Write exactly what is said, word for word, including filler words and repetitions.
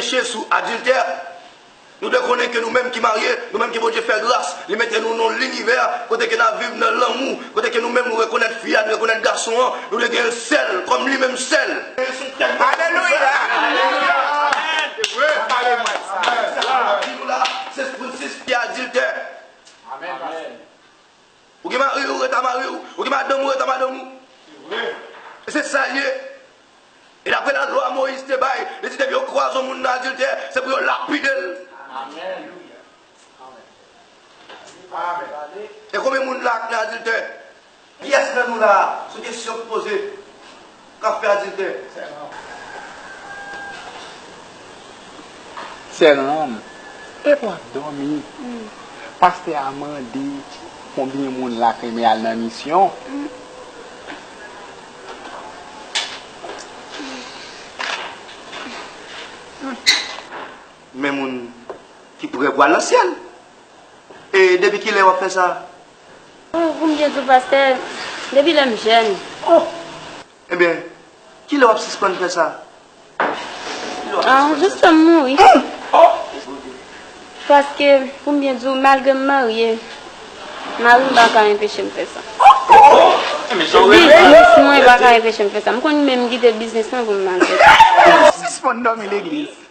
Peche sou adiltè. Nou dwe konnen ke nou menm ki marye, nou menm ke Bondye fè gras, li mete nou nan yon linivè kote ke n ap viv nan lanmou, kote ke nou menm nou rekonèt fi a, nou rekonèt gason an, nou dwe gen sèl, kòm li menm sèl. Alelouya! Alelouya! Amen. Amen. Sa ki di nou la, se pou n sispann adiltè. Amen. Ou gen mari w, rete ak mari w. Ou gen madanm ou, rete ak madanm ou. E se sa l ye. E dapre lalwa Moyiz te bay, li di depi yo kwaze yon moun nan adiltè, se pou yo lapide l. Amen. Amen. E konbyen moun la k nan adiltè? Kiyès nan nou la, sou kesyon k poze, k ap fè adiltè? Sè Ram, epa w ap dòmi? Pastè a mande konbyen moun la k renmen al nan misyon. Men moun ki prè pou al nan syèl. E depi kilè w ap fè sa? Oh, pou m byen di w, pastè, depi lè m jèn. Oh! Ebyen, kilè w ap sispann fè sa? Ah, jistan m mouri. Oh! Paske, pou m byen di w, malgre m marye, mari m pa ka enpeche m fè sa. Oh! Biznis mwen pa ka enpeche m fè sa. M konn menm kite biznis mwen pou m al fè sa. Sispann dòmi legliz.